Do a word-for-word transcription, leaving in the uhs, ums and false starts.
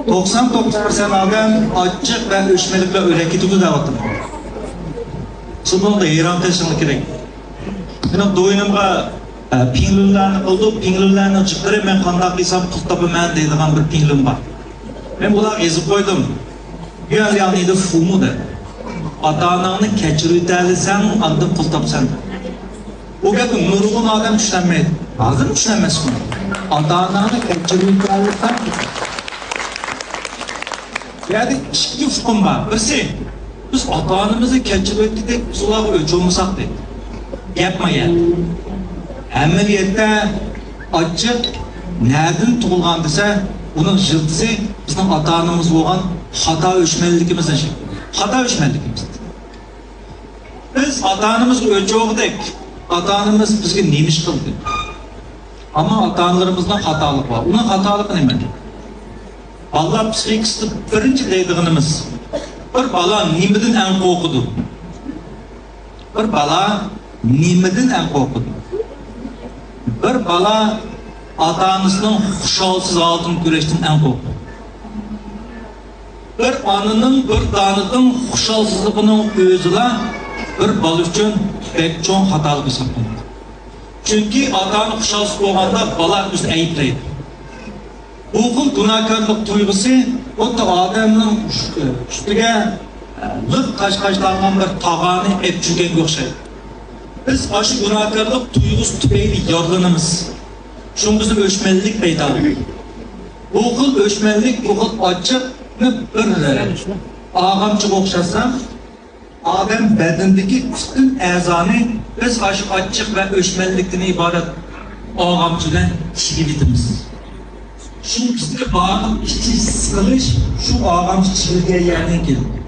توقسان توققۇز پىرسەنت ئادەم ئاچچىق ۋە ئۆچمەنلىك بىلەن ئۆلۈپ كېتىدۇ دەۋاتىدۇ. سىز بۇنىڭغا ھەيران قېلىشىڭلار كېرەك. مېنىڭ دوينۇمغا، ئە، پىڭلۈنلەرنى قىلدۇق، پىڭلۈنلەرنىڭ جىقلىرى مەن قانداق قىلسام پۇل تاپىمەن دەيدىغان بىر پىڭلۈن بار. مەن ئۇلارغا يېزىپ قويدۇم. 原谅你的父母 دەپ. ئاتا ئاناڭنى كەچۈرۈۋېتەلىسەڭ، ئاندىن پۇل تاپىسەن دەپ. بۇ گەپنى نۇرغۇن ئادەم چۈشەنمەيدۇ. ھازىرمۇ چۈشەنمەسكۇ. ئاتا ئاناڭنى كەچۈرۈۋېتەلىسەڭ. بۇ يەردە ئىككى ئۇقۇم بار. بىرسى، بىز ئاتا ئانىمىزنى كەچۈرۈۋەتكۈدەك بىز ئۇلارغا ئۆچ بولمىساق دەيدۇ. گەپ ما يەردە. ئەمەلىيەتتە ئاچچىق نەدىن تۇغۇلغان دېسە، ئۇنىڭ يىلتىزى بىزنىڭ ئاتا ئانىمىز بولغان خاتا ئۆچمەنلىكىمىزدىن شەكىللەنگەن. خاتا ئۆچمەنلىكىمىز. بىز ئاتا ئانىمىزغا ئۆچ بولغۇدەك، ئاتا ئانىمىز بىزگە نېمە ئىش قىلدى؟ ئەمما ئاتا ئانىلىرىمىزنىڭ خاتالىقى بار. ئۇنىڭ خاتالىقى نېمە؟ بالىلار پسىخىكىسىدا بىرىنچى دەيدىغىنىمىز، بىر بالا نېمىدىن ئەڭ قورقىدۇ؟ بىر بالا نېمىدىن ئەڭ قورقىدۇ؟ بىر بالا ئاتا ئانىسىنىڭ خۇشالسىز ھالىتىنى كۆرۈشتىن ئەڭ قورقىدۇ. بىر ئانىنىڭ، بىر دانىنىڭ خۇشالسىزلىقىنىڭ ئۆزىلا بىر بالا ئۈچۈن بەك چوڭ خاتالىق ھېسابلىنىدۇ. چۈنكى ئاتا ئانا خۇشالسىز بولغاندا بالا ئۆزىنى ئەيىبلەيدۇ. بۇ خىل گۇناھكارلىق تۇيغۇسى خۇددى ئادەمنىڭ ئۈستىگە لىق قاچ-قاچلانغان بىر تاغارنى ئەپ چۈشۈرگەنگە ئوخشايدۇ. بىز ئاشۇ گۇناھكارلىق تۇيغۇسى تۈپەيلى يارىلىنىمىز. شۇڭا بىزدە ئۆچمەنلىك پەيدا بولىدۇ. بۇ خىل ئۆچمەنلىك، بۇ خىل ئاچچىقنى بىر ئاغامچىغا ئوخشاتسام، ئادەم بەدىنىدىكى پۈتۈن ئەزانى بىز ئاشۇ ئاچچىق ۋە ئۆچمەنلىكتىن ئىبارەت ئاغامچە بىلەن چىگىۋېتىمىز. شۇ بىزدىكى بارلىق ئىچى سىقىلىش شۇ ئاغامچە چىگىلگەن يەردىن كېلىدۇ.